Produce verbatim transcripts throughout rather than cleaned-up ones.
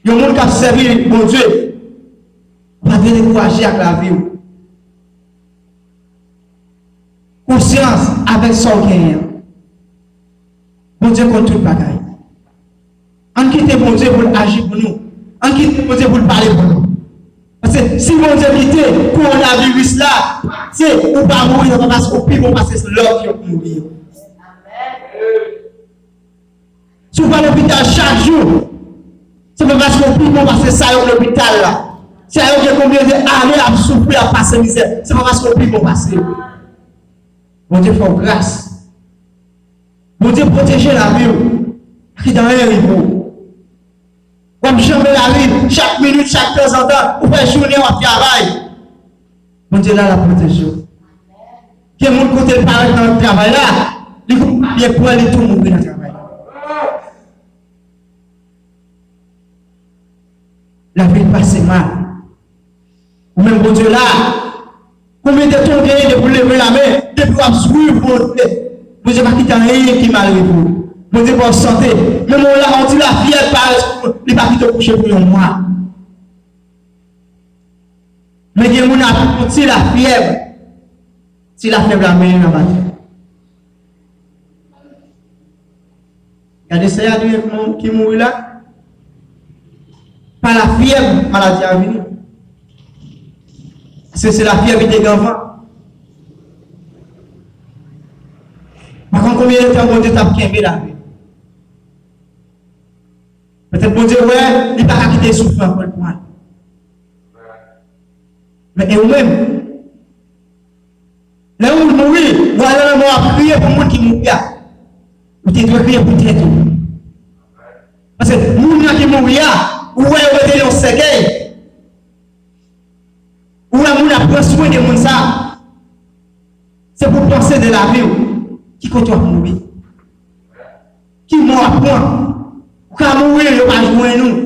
Yon moun k ap sèvi Bondye, pa dwe dekouraje ak lavi w. Konsyans avèk sa w genyen an. Bondye konn tout bagay. Ann kite Bondye pou l aji pou nou. Ann kite Bondye pou l pale pou nou. Paske si Bondye kite kowonaviris la pase, ou pa mouri, se pa paske ou pi bon pase lòt yo k mouri yo. Si w pa lopital chak jou, se pa paske w pi bon pase sa yo k lopital la. Sa yo gen konbyen de ane ap soufri, ap pase mizè, se pa paske w pi bon pase yo. Bondye fè w gras. Bondye pwoteje lavi w. Pa kite anyen rive w. W ap janbe lari chak minit, chak tanzantan, ou fè jounen w ap travay. Bondye la, l ap pwoteje w. Gen moun kote l parèt nan travay la, li gon pa byen pran, li tou mouri nan travay la. Lavi l pase mal. Ou menm Bondye la, konbyen de tan w genyen depi w leve lamen, depi w ap swiv Bondye? Bondye pa kite anyen ki mal rive w. Bondye ba w sante. Menm w la, yon ti lafyèv parèt sou ou, li pa kite w kouche pou yon mwa. Men gen moun ap yon ti lafyèv, ti lafyèv la mennen l anba tè. Gade sè a li menm ki mouri la. Pa lafyèv maladi a vini. Paske se lafyèv ki te gen anvan. Pa konn konbyen de tan Bondye t ap kenbe lavi. Petèt Bondye wè li pa ka kite l soufri ankò, l pran. Men e ou menm? Lè yon moun mouri, w al nan lanmò w ap kriye pou moun ki mouri a. Ou te dwe kriye pou tèt ou. Paske moun nan ki mouri a, ou wè yo mete l yon sèkèy. Ou wè moun ap pran swen de moun sa. Se pou w panse de lavi w. Ki kote w ap mouri? Ki mò w ap pran? Ou ka mouri, yo pa jwenn ou.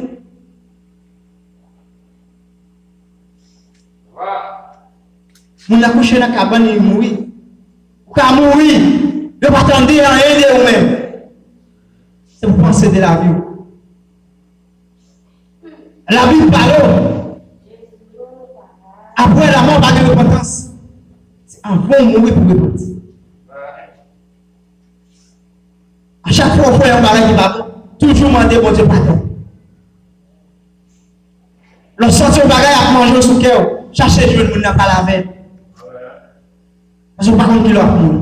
Moun nan kouche nan kabann, li mouri. Ou ka mouri, yo pa tande anyen de ou menm. Se pou w panse de lavi w. Labib pale w. Apre lanmò, pa gen repantans. Se anvan w mouri pou w repanti. A chak fwa w fè yon bagay ki pa bon, toujou mande Bondye padon. Lè w santi yon bagay ap manje w sou kè w, chache jwenn moun nan, pale avè l. Paske w pa konn kilè w ap mouri.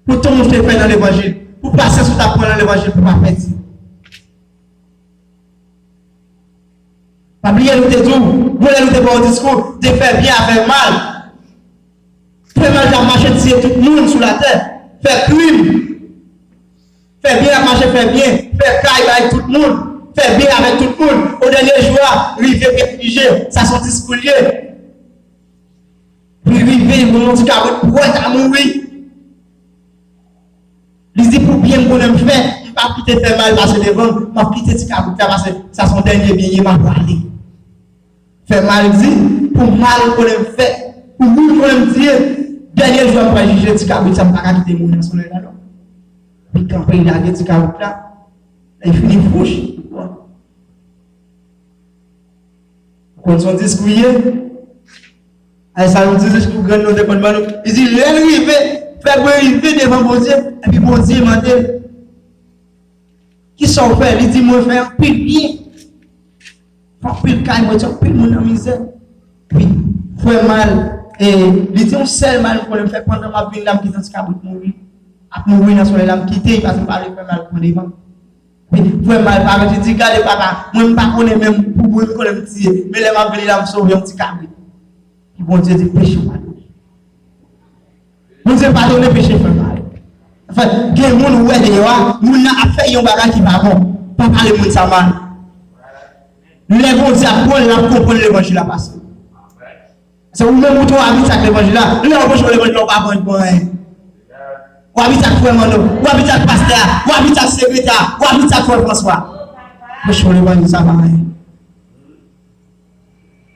Pou tan w te fè nan levanjil, pou pasyans ou t ap pran nan levanjil, pou w pa pèdi. Pa bliye nou te di w, bon, lè nou te ba w diskou, de fè byen a fè mal. Fè mal t ap mache tiye tout moun sou latè, fè krim. Fè byen ap mache fè byen, fè kay bay tout moun, fè byen avèk tout moun. O dènye jou a, rive gen jije, sa se yon diskou l ye. Li rive, bon, yon ti kabrit pwèt a mouri. Li di, pou byen m konnen m fè, m p ap kite fè mal pase devan m, m ap kite ti kabrit la pase, sa se yon dènye byen ye, m ap prale. Fè mal di, pou mal konnen m fè, pou moun konnen m tiye, dènye jou a m pral jije ti kabrit sa, m pa ka kite mouri nan solèy la non. Li kanpe, li lage ti kabrit la, lè l fini fouch, li pran. Ou konn se yon diskou ye? Ay, sa yon ti diskou grann nou te konn ban nou. Li di, lè l rive, fè l rive devan Bondye, epi Bondye mande l, kisa w fè? Li di, mwen fè anpil byen. Fè anpil kay, mwen di anpil moun nan mizè. Epi, fè mal, e, li di, yon sèl mal m konnen m fè pandan m ap vin la, m kite yon ti kabrit mouri. Ap mouri nan solèy la, m kite, paske m pa vle fè mal pran devan. Epi, fè mal parèt, li di, gade papa, mwen m pa konnen menm pou mwen m konnen m tiye. Men lè m ap vini la, m sove yon ti kabrit. Epi Bondye di, peche w padone. Bondye padone peche fè mal. Anfen, gen moun ou wè deyò a, moun nan ap fè yon bagay ki pa bon. Pa pale moun sa mal. Lè Bondye ap pran l, l ap konprann levanjil la pase. Se ou menm ou tou abitye ak levanjil la. Lè w pwoche levanjil la, ou pa pran pou anyen. Ou abitye ak frè Manno, ou abitye ak pastè a, ou abitye ak sekretè a, ou abitye ak frè Franswa. Pwoche levanjil sa pa anyen.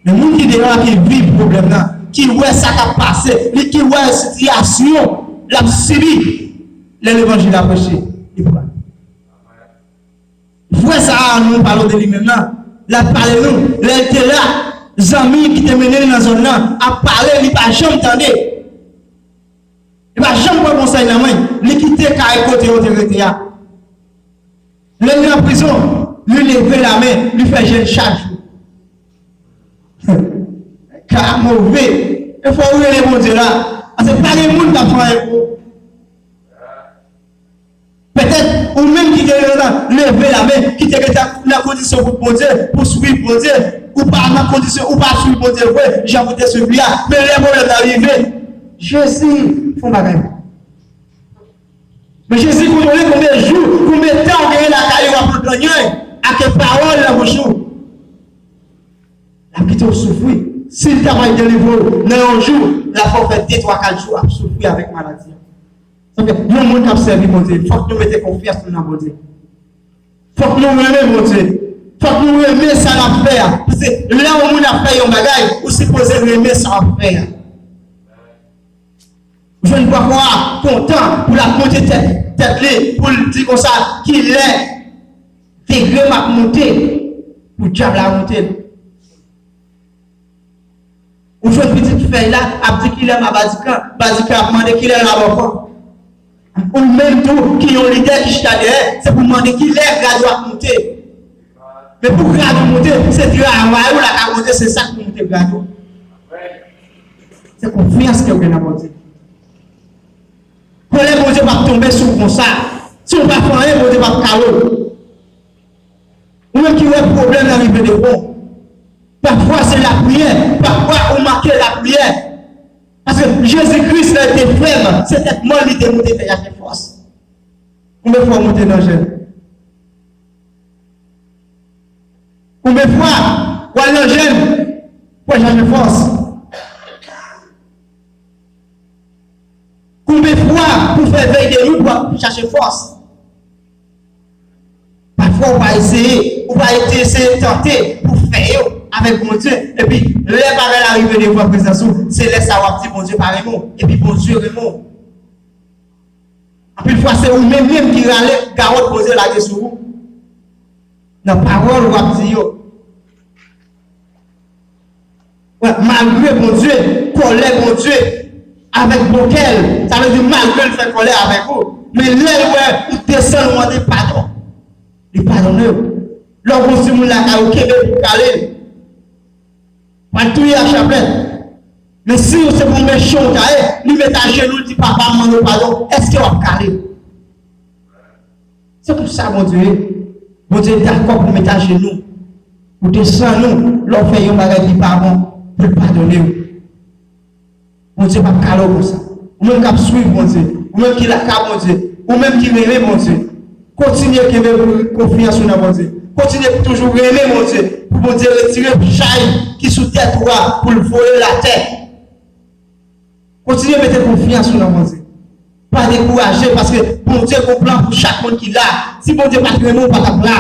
Men moun ki deyò a ki viv pwoblèm nan, ki wè sa k ap pase, li ki wè sitiyasyon l ap sibi, lè levanjil la preche, li pran. Frè sa a, nou pale de li menm nan, l ap pale nou. Lè l te la, zanmi ki te mennen l nan zòn nan ap pale, li pa janm tande. Li pa janm pran konsèy nan men l, li kite kay kote yo te rete a. Lè l nan prizon, li leve lamen, li fè jèn chak jou. Ka move. E fò w rele Bondye la. Paske pa gen moun k ap fè anyen pou ou. Petèt, ou menm ki te rele la, leve lamen, ki te gentan nan kondisyon pou Bondye, pou swiv Bondye, ou pa nan kondisyon, ou pa swiv Bondye vre, jan pou te swiv li a. Men lè pwoblèm nan rive, Jezi fè yon bagay. Men Jezi konnen konbyen jou, konbyen tan ou genyen lakay ou ap pran plenyen ak pawòl nan bouch ou. L ap kite w soufri. Si l ta pral delivre w nan yon jou, l ap fè w fè de, twa, kat jou ap soufri avèk maladi a. Sa fè, yon moun k ap sèvi Bondye, fòk nou mete konfyans nou nan Bondye. Fòk nou renmen Bondye. Fòk nou renmen sa n ap fè a. Paske lè yon moun ap fè yon bagay, ou sipoze renmen sa w ap fè a. Ou jwenn pafwa kontan pou l ap monte tèt, tèt li, pou l di konsa, kilè degre m ap monte pou dyab la monte l. Ou jwenn pitit fèy la ap di kilè m a Badikan, Badikan ap mande kilè l a Bòkò. Ou menm tou ki yon lidè ki chita dèyè, se pou mande kilè grad ou ap monte. Men pou grad ou monte, se travay ou lakay Bondye, se sa k pou monte grad ou. Se konfyans ke w gen nan Bondye. Kòlè Bondye p ap tonbe sou w konsa. Si w pa fè anyen, Bondye p ap kale w. Ou menm ki wè pwoblèm nan rive devan w. Pafwa se lapriyè, pafwa ou manke lapriyè. Paske Jezi Kris lè l te fèb, se tèt mò l li te moute fè chache fòs. Konbyen fwa w moute nan jèn? Konbyen fwa w al nan jèn pou w chache fòs? Konbyen fwa pou fè vèy de nwit pou w ap chache fòs? Pafwa ou pa eseye, ou pa te eseye tante pou fè yo avèk Bondye. Epi lè bagay la rive devan prezans ou, se lè sa w ap di Bondye pa renmen w. Epi Bondye renmen w. Anpil fwa se ou menm menm ki rale gawòt Bondye lage sou ou. Nan pawòl w ap di yo. Wè, malgre Bondye, kòlè Bondye, avèk bon kè l, sa vle di malgre l fè kòlè avèk ou, men lè l wè ou desann ou mande padon, li padone w. Lè w gon timoun lakay ou, kenbe pou kale l. Pral touye ak chaplèt. Men si se pou mechan w ta ye, li met ajenou, li di, "Papa, m mande w padon," èske w ap kale? Se konsa Bondye ye. Bondye dakò pou met ajenou, pou desann ou, lè w fè yon bagay ki pa bon, pou l padone w. Bondye p ap kale w konsa. Ou menm k ap swiv Bondye, ou menm ki lakay Bondye, ou menm ki renmen Bondye, kontinye kenbe konfyans ou nan Bondye. Kontinye toujou renmen Bondye, pou Bondye retire chay ki sou tèt ou a, pou l voye l atè. Kontinye mete konfyans ou nan Bondye. Pa dekouraje, paske Bondye gon plan pou chak moun ki la. Si Bondye pa t renmen w, ou pa t ap la.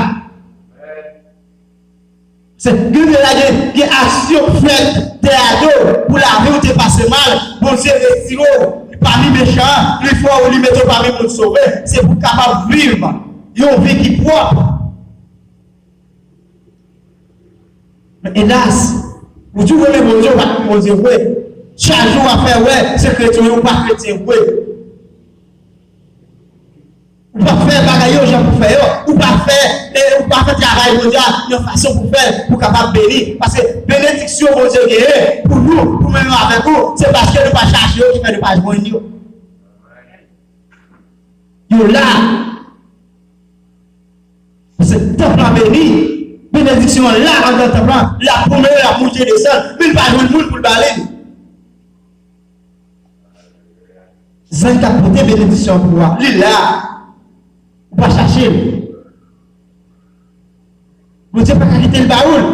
Se gen de la gen, gen aksyon k fèt dèyè do w pou lavi w te pase mal, Bondye retire w pami mechan an, li fè w, li mete w pami moun sove, se pou w kapab viv yon vi ki pwòp. Men elas, ou di w renmen Bondye, ou pa renmen Bondye vre. Chak jou w ap fè wè se kretyen ou pa kretyen vre. Ou pa fè bagay yo jan pou fè yo. Ou pa fè, e, ou pa fè travay Bondye a yon fason pou fè, pou kapab beni. Paske benediksyon Bondye genyen pou nou, pou mwen menm avèk ou, se paske nou pa chache yo ki fè nou pa jwenn yo. Yo la. Paske tanp lan beni. Benediksyon an la anndan tanp lan. L ap pwomene, l ap moute desann. Men li pa jwenn moun pou l ba li. Zanj k ap pote benediksyon an pou ou a, li la. Ou pa chache l. Bondye pa ka kite l ba ou l.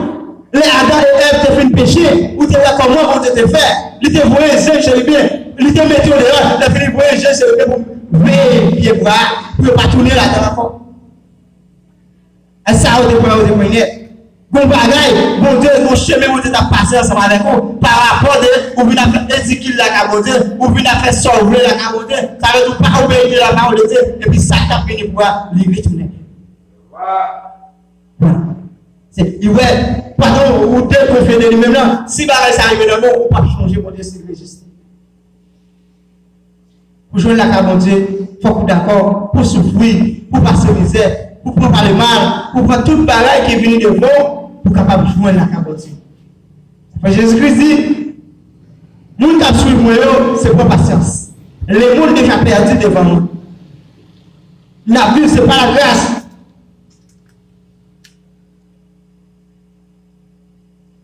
Lè Adan e Èv te fin peche, ou te wè kòman Bondye te fè. Li te voye zanj cheribin, li te mete yo deyò, lè fini voye zanj cheribin pou veye pye bwa a, pou yo pa tounen ladan l ankò. E sa yo te pran, yo te pran nèt. Gon bagay, Bondye, gon chemen Bondye t ap pase ansanm avèk ou, pa rapò de ou vin ap fè edikil lakay Bondye, ou vin ap fè sa w vle lakay Bondye, sa vle di ou pa obeyi lapawòl de Dye, epi sa k t ap vini pou a, li retounen. Pran. Se, li wè, patwon ou dekonfye de li menm nan, si bagay sa rive nan men w, ou p ap chonje Bondye si l reziste. Pou jwenn lakay Bondye, fòk ou dakò pou soufri, pou pase mizè, pou pran pale mal, pou pran tout bagay ki vini devan w, pou kapab jwenn lakay Bondye. Jezikri di, moun k ap swiv mwen yo, se pran pasyans. Lemonn deja pèdi devan mwen. N ap viv, se pa lagras.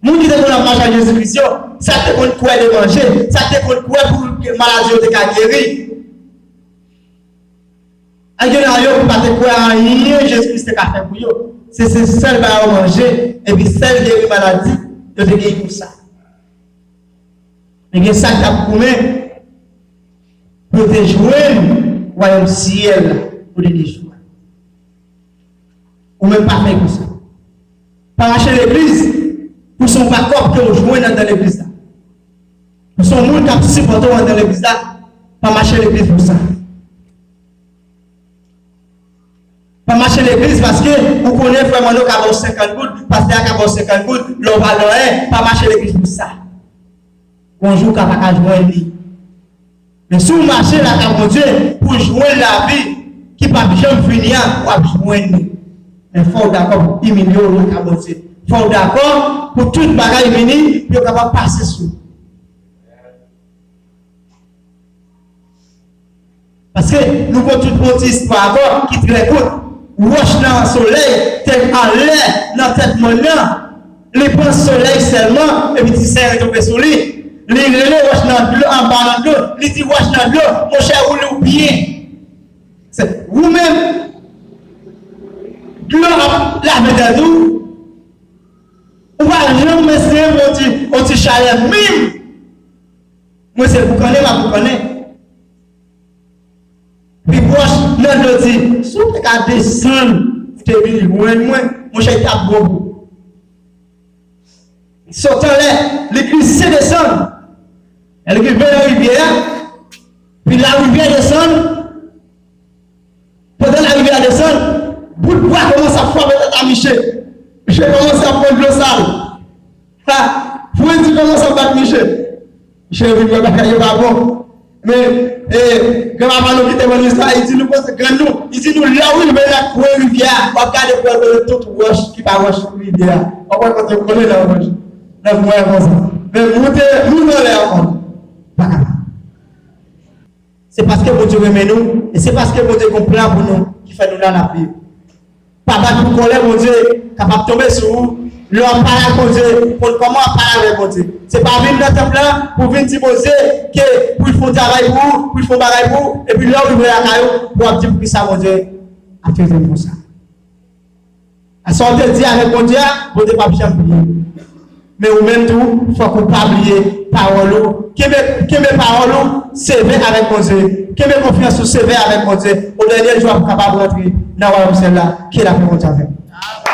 Moun ki te konn ap mache ak Jezikri yo, sa k te konn kwè de manje, sa k te konn kwè pou maladi yo te ka geri. Ak gen nan yo ki pa te kwè anyen Jezikri te ka fè pou yo. Se, se sèl ba yo manje, epi sèl geri maladi, yo te gen pou sa. Men gen sa k t ap goumen pou yo te jwenn wayòm syèl la pou de jou a. Ou menm pa fè konsa. Pa mache legliz pou se yon bakòp ke w jwenn anndan legliz la. Pou se yon moun k ap sipòte w anndan legliz la, pa mache legliz pou sa. Pa mache legliz paske ou konnen frè Manno ka ba w senkant goud, pastè a ka ba w senkant goud, lè w pa gen anyen, pa mache legliz pou sa. Yon jou w ka pa ka jwenn li. Men si w mache lakay Bondye pou w jwenn lavi ki p ap janm fini a, w ap jwenn li. Men fò w dakò pou imilye w lakay Bondye. Fò w dakò pou tout bagay vini pou yo kapab pase sou ou. Paske nou konn tout yon ti istwa ankò ki trè kout. Wòch nan solèy te anlè nan tèt mòn nan. Li pran solèy sèlman, epi ti sèl retonbe sou li. Li rele wòch nan dlo, anba nan dlo. Li di wòch nan dlo, monchè, woule w byen. Se ou menm, dlo ap lave tèt ou. Ou pa janm eseye yon ti, yon ti chalè minm. Mwen se boukannen, m ap boukannen. Pi pwòch nan dlo di, si w te ka desann, ou te vin jwenn mwen, monchè, t ap bon pou ou. Sot anlè, li glise desann. Lè li rive nan rivyè a, pi larivyè desann, pandan larivyè a desann, bout bwa kòmanse ap frape tèt a Miche. Miche kòmanse ap pran dlo sal. Ha! Fredi kòmanse ap bat Miche. Miche vin wè bagay yo pa bon. Men, e, granpapa nou ki te ban nou istwa, li di nou kote grann nou, li di nou lè w rive nan kwen rivyè a, w ap gade pou w wè kote tout wòch ki pa wòch rivyè a. W ap wè kote yo kole nan wòch. Nan kwen konsa. Men moute, moute anlè ankò. Pa kapab. Se paske Bondye renmen nou, e se paske Bondye gen yon plan pou nou ki fè nou la n ap viv. Pa bat pou kòlè Bondye kapab tonbe sou ou. Lè w ap pale ak Bondye, konn kòman w ap pale avèk Bondye. Se pa vin nan tanp lan pou vin di Bondye ke pou l fè yon travay pou ou, pou l fè yon bagay pou ou, epi lè w rive lakay ou, pou w ap di poukisa Bondye ap trete m konsa. A sa w te di avèk Bondye a, Bondye p ap janm bliye. Men ou menm tou, fòk ou pa bliye pawòl ou. Kenbe, kenbe pawòl ou sevè avèk Bondye. Kenbe konfyans ou sevè avèk Bondye. O dènye jou, w ap kapab rantre nan wayòm syèl la. Ke lapè Bondye avè w.